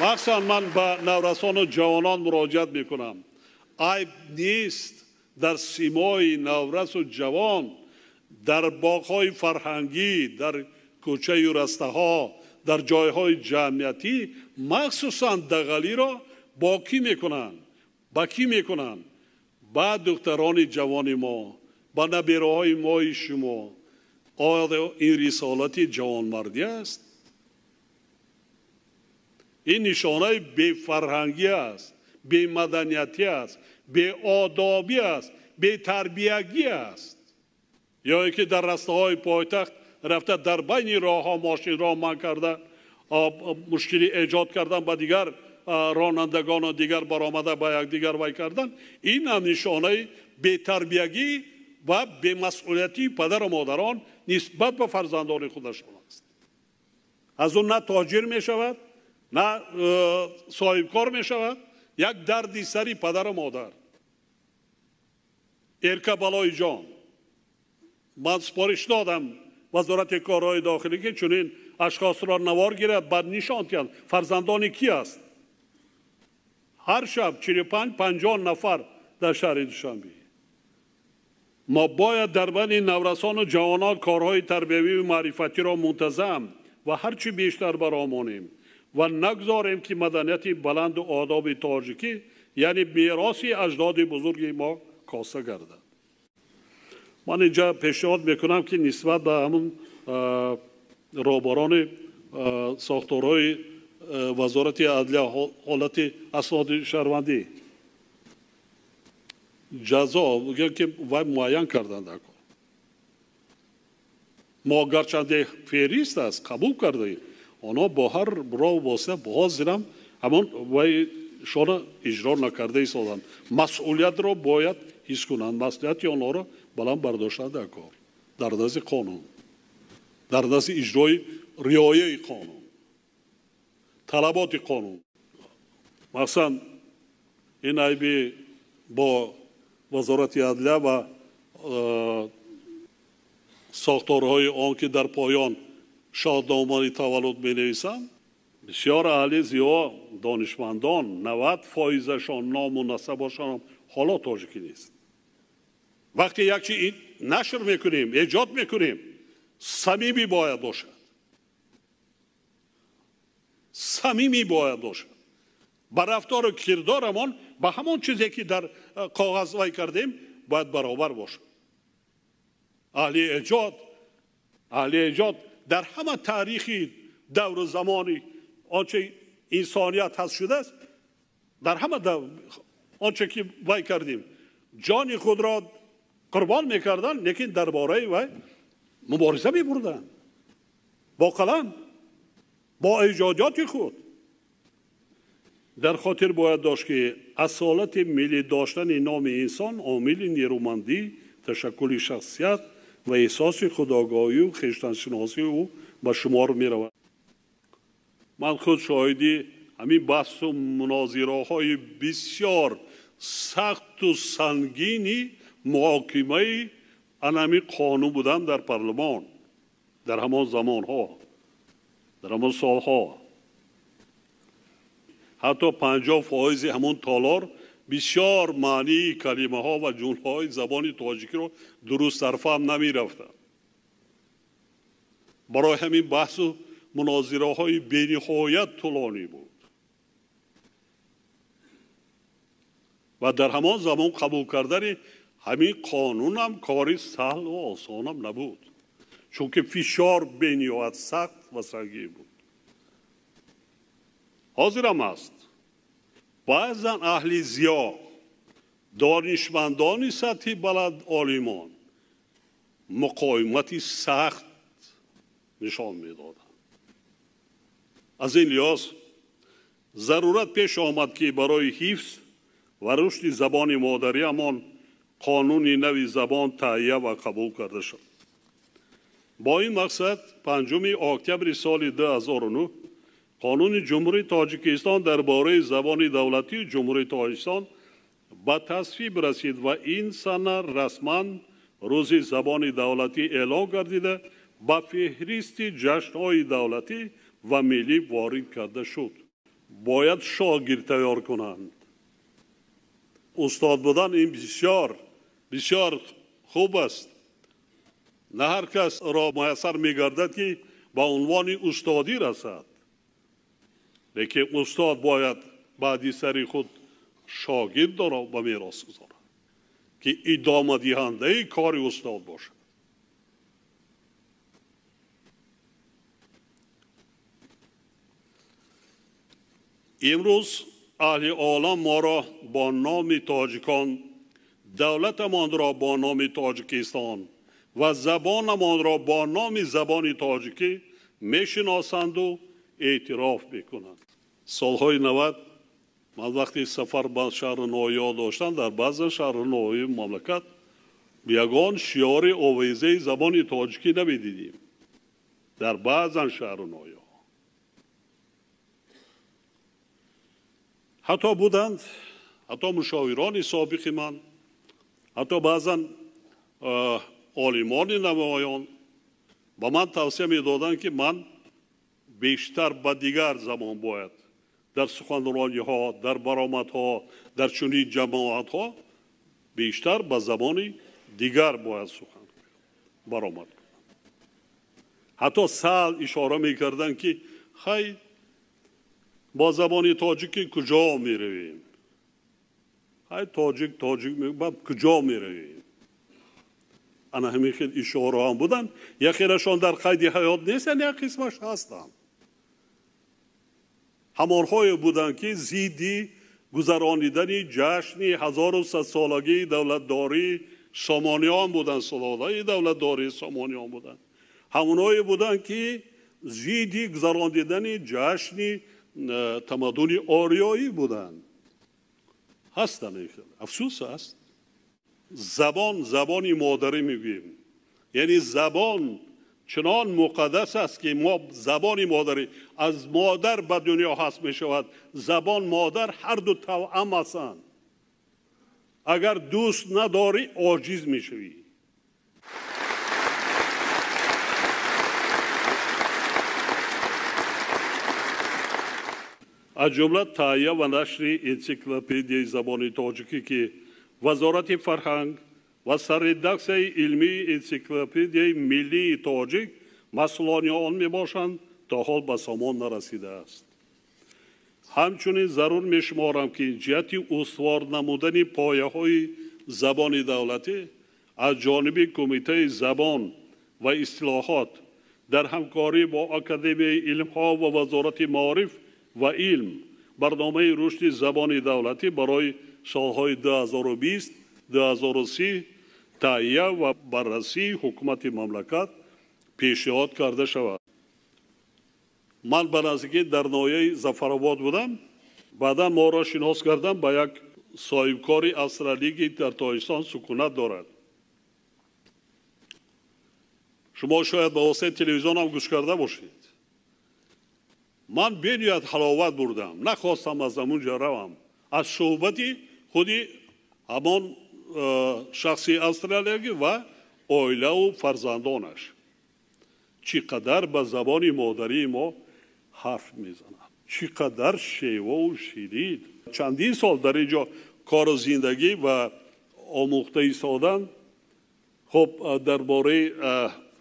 Махсусан ман ба наврасону ҷавонон муроҷиат мекунам. Айб нест дар симои наврасу ҷавон дар боғҳои фарҳангӣ, дар кӯчаю растаҳо, дар ҷойҳои ҷамъиятӣ махсусан дағалиро бо кӣ мекунанд? Ба кӣ мекунанд? Ба духтарони ҷавони мо, ба набераҳои мои шумо. Оё ин рисолати ҷавонмардӣ аст? Ин нишонаи бефарҳангӣ аст, бемаданиятӣ аст, беодобӣ аст, бетарбиягӣ аст. Ё ин ки дар растаҳои пойтахт рафта дар байни роҳҳо мошинро манъ карда, мушкилӣ эҷод кардан ба дигар ронандагону дигар баромада ба якдигар вай кардан, ин ҳам нишонаи бетарбиягӣ ва бемасъулиятии падару модарон нисбат ба фарзандони худашон аст. Аз он на тоҷир мешавад, на соҳибкор мешавад, як дарди сари падару модар. Эрка балои ҷон, ман супориш додам вазорати корҳои дохилӣ, ки чунин ашхосро навор гирад, баъд нишон диҳанд фарзандони ки аст. Ҳар шаб 45-50 нафар дар шаҳри Душанбе. Мо бояд дар байни наврасону ҷавонон корҳои тарбиявию маърифатиро мунтазам ва ҳарчи бештар баромонем ва нагзорем, ки маданияти баланду одоби тоҷикӣ, яъне мероси аҷдоди бузурги мо, коста гардад. Ман инҷа пешниҳод мекунам, ки нисбат ба ҳамун роҳбарони сохторҳои вазорати адлия ҳолати асноди шаҳрвандӣ ҷазо мегӯям, ки вай муайян карданд. Мо гарчанде феҳрист аст, қабул кардаем, онҳо бо ҳар роҳу восита ҳозирам ҳамон вай шона иҷро накарда истоданд. Масъулиятро бояд ҳис кунанд, масъулияти онҳоро баланд бардоштанд дар кор, дар назди қонун, дар назди иҷрои риояи қонун, талаботи қонун. Махсусан ин айби бо вазорати адлия ва сохторҳои он, ки дар поён шоҳномаи таваллуд менависанд, бисёр аҳли зиё донишмандон 90%-шон ному насабашон ҳоло тоҷикӣ нест. Вақте як чи нашр мекунем, эҷод мекунем, самимӣ бояд бошад, самимӣ бояд бошад. Ба рафтору кирдорамон ба ҳамон чизе, ки дар коғаз вай кардем, бояд баробар бошад. Аҳли эҷод, аҳли эҷод дар ҳама таърихи давру замони он че инсоният ҳаст шудааст, дар ҳама он че ки вай кардем, ҷони худро қурбон мекарданд, лекин дар бораи вай мубориза мебурданд бо қалам, бо эҷодиёти худ. Дар хотир бояд дошт, ки асолати миллӣ доштани номи инсон омили нерӯмандӣ, ташаккули шахсият ва эҳсоси худогоҳию хештаншиносии ӯ ба шумор меравад. Ман худ шоҳиди ҳамин баҳсу мунозираҳои бисёр сахту сангини муҳокимаи анами қонун будам дар парлумон дар ҳамон замонҳо, дар ҳамон солҳо. Ҳатто 50% ҳамон толор бисёр маънии калимаҳо ва ҷумлаҳои забони тоҷикиро дуруст сарфаҳм намерафтанд. Барои ҳамин баҳсу мунозираҳои бениҳоят тӯлонӣ буд ва дар ҳамон замон қабул кардани ҳамин қонунам кори саҳлу осонам набуд, чунки фишор бениҳоят сахт ва сангин буд. Ҳозирам аст. Баъзан аҳли зиё, донишмандони сатҳи баланд, олимон муқовимати сахт нишон медоданд. Аз ин лиҳоз зарурат пеш омад, ки барои ҳифз ва рушди забони модариамон қонуни нави забон таҳия ва қабул карда шуд. Бо ин мақсад 5 октябри соли 2009 Қонуни Ҷумҳурии Тоҷикистон дар бораи забони давлатии Ҷумҳурии Тоҷикистон ба тасвиб расид ва ин сана расман рӯзи забони давлатӣ эълон гардида, ба феҳристи ҷашнҳои давлатӣ ва миллӣ ворид карда шуд. бояд шогирд тайёр кунанд. Устод будан ин бисёр бисёр хуб аст. На ҳар кас ро муяссар мегардад, ки ба унвони устодӣ расад, лекин устод бояд баъди сари худ шогирд дора ба мерос гузорад, ки идомадиҳандаи кори устод бошад. Имрӯз аҳли олам моро бо номи тоҷикон, давлатамонро бо номи Тоҷикистон ва забонамонро бо номи забони тоҷикӣ мешиносанду эътироф мекунанд. Солҳои 90 ман вақти сафар ба шаҳру ноҳияҳо доштам, дар баъзе шаҳру ноҳияи мамлакат ягон шиори овезаи забони тоҷикӣ намедидем. Дар баъзан шаҳру ноҳияҳо ҳатто буданд, ҳатто мушовирони собиқи ман, ҳатто баъзан олимони намоён ба ман тавсия медоданд, ки ман бештар ба дигар забон бояд дар суханрониҳо, дар баромадҳо, дар чунин ҷамоатҳо бештар ба забони дигар бояд сухан баромад кунам. Ҳатто сал ишора мекарданд, ки хай, бо забони тоҷикӣ куҷо меравем? Хай, тоҷик тоҷик, куҷо меравем? Ана ҳамин хел ишораҳам буданд. Якелашон дар қайди ҳаёт нестанд, як қисмаш ҳастанд. Ҳамонҳое буданд, ки зидди гузаронидани ҷашни 1100-солагии давлатдории Сомониён буданд, сулолаи давлатдории Сомониён буданд. Ҳамонҳое буданд, ки зидди гузаронидани ҷашни тамаддуни ориёӣ буданд. Ҳастанд. Афсӯс аст. Забон забони модарӣ мегӯем, яъне забон чунон муқаддас аст, ки мо забони модарӣ аз модар ба дунё ҳаст мешавад. Забон модар ҳарду тавъам ҳастанд. Агар дӯст надорӣ, оҷиз мешавӣ. Аз ҷумла таҳия ва нашри энсиклопедияи забони тоҷикӣ, ки Вазорати фарҳанг ва сарредаксияи илмии энсиклопедияи миллии тоҷик масъулони он мебошанд, то ҳол ба сомон нарасидааст. Ҳамчунин зарур мешуморам, ки ҷиҳати устувор намудани пояҳои забони давлатӣ аз ҷониби Кумитаи забон ва истилоҳот дар ҳамкорӣ бо Академияи илмҳо ва Вазорати маориф ва илм барномаи рушди забони давлатӣ барои солҳои 2020-2030 таҳия ва баррасии ҳукумати мамлакат пешниҳод карда шавад. Ман ба наздикӣ дар ноҳияи Зафаробод будам. Баъдан моро шинос кардам ба як соҳибкори австралӣ, ки дар Тоҷикистон сукунат дорад. Шумо шояд ба воситаи телевизионам гӯш карда бошед. Ман бениҳоят ҳаловат бурдам, нахостам аз ҳамун ҷо равам. Аз суҳбати худи ҳамон шахси австралиягӣ ва оилаву фарзандонаш, чӣ қадар ба забони модарии мо ҳарф мезанад, чӣ қадар шевову ширин. Чандин сол дар ин ҷо кору зиндагӣ ва омӯхта истодан. Хуб, дар бораи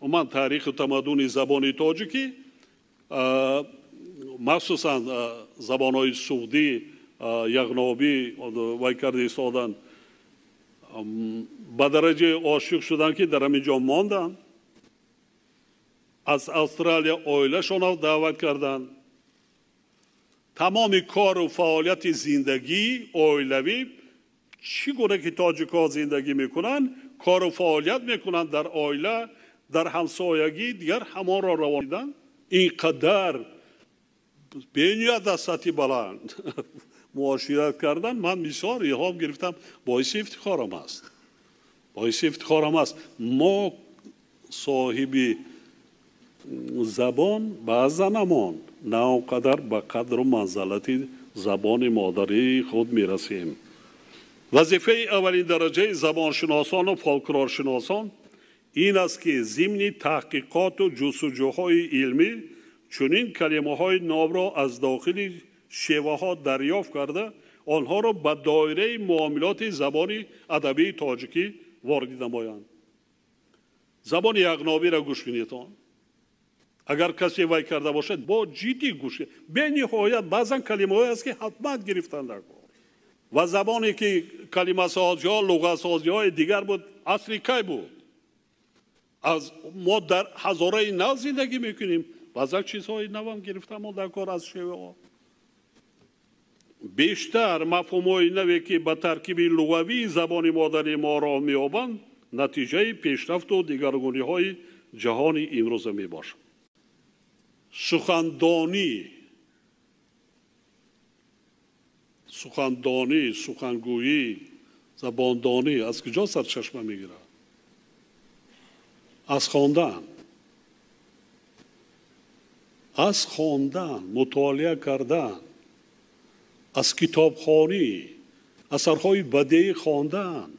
умуман таъриху тамаддуни забони тоҷикӣ, махсусан забонҳои суғдӣ, яғнобӣ вай карда истодан, ба дараҷаи ошиқ шуданд, ки дар ҳамин ҷо монданд. Аз Австралия оилашонро даъват карданд. Тамоми кору фаъолияти зиндагии оилавӣ, чӣ гуна ки тоҷикҳо зиндагӣ мекунанд, кору фаъолият мекунанд дар оила, дар ҳамсоягӣ, дигар ҳамонро равониданд. Ин қадар бениҳоят аз сатҳи баланд муошират кардан, ман бисёр илҳом гирифтам, боиси ифтихорам аст, боиси ифтихорам аст. Мо соҳиби забон баъзанамон на он қадар ба қадру манзалати забони модарии худ мерасем. Вазифаи аввалин дараҷаи забоншиносону фолклоршиносон ин аст, ки зимни таҳқиқоту ҷустуҷӯҳои илмӣ чунин калимаҳои нобро аз дохили шеваҳо дарёфт карда, онҳоро ба доираи муомилоти забони адабии тоҷикӣ ворид намоянд. Забони яғнобиро гӯш кунедон. Агар касе вай карда бошад, бо ҷиддӣ гӯш. Бениҳоят баъзан калимаҳое аст, ки ҳатман гирифтан дар кор. Ва забоне ки калимасозиҳо, луғатсозиҳои дигар буд, асри кай буд? Аз мо дар ҳазораи нав зиндагӣ мекунем, баъзан чизҳои навам гирифтамо дар кор аз шеваҳо. Бештар мафҳумҳои наве, ки ба таркиби луғавии забони модари мо роҳ меёбанд, натиҷаи пешрафту дигаргуниҳои ҷаҳони имрӯза мебошад. Сухандонӣ, сухандонӣ, сухангӯӣ, забондонӣ аз куҷо сарчашма мегирад? Аз хондан. Аз хондан, мутолиа кардан, аз китобхонӣ, асарҳои бадеӣ хондан.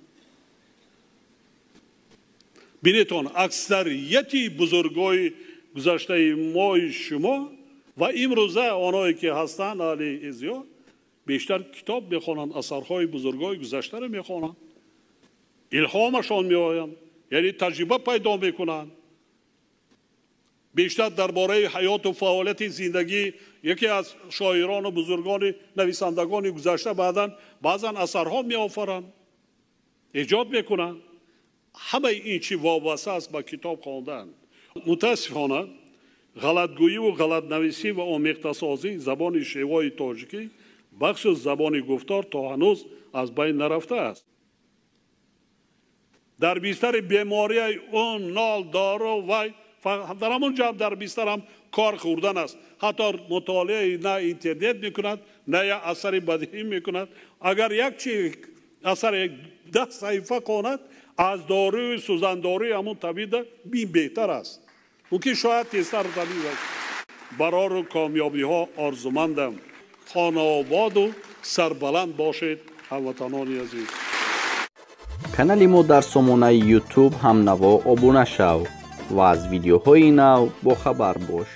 Бинетон, аксарияти бузургои гузаштаи мои шумо ва имрӯза онҳое ки ҳастанд аҳли зиё, бештар китоб мехонанд, асарҳои бузургои гузаштаро мехонанд, илҳомашон меоянд, яъне таҷриба пайдо мекунанд. Бештар дар бораи ҳаёту фаъолияти зиндагӣ яке аз шоирону бузургони нависандагони гузашта баъзан асарҳо меофаранд, эҷод мекунанд. Ҳамаи ин чи вобаста аст ба китоб хондан. Мутаассифона, ғалатгӯиву ғалатнависӣ ва омехтасозии забони шевои тоҷикӣ, бахусус забони гуфтор, то ҳанӯз аз байн нарафтааст. Дар бистари беморияи он нол дору вай дар ҳамон ҷо дар бистарам кор хӯрдан аст. Ҳатто мутолиаи на интернет мекунад, на як асари бадеӣ мекунад. Агар як чи асари 10 саҳифа хонад, аз доруи сӯзандоруи ҳамон табиба бин беҳтар аст. Мумкин шояд тезтар табиб аст. Барору комёбиҳо орзумандам. Хонаободу сарбаланд бошед, ҳамватанони азиз. Канали мо дар сомонаи YouTube ҳамнаво обуна шав ва аз видеоҳои нав бохабар бош.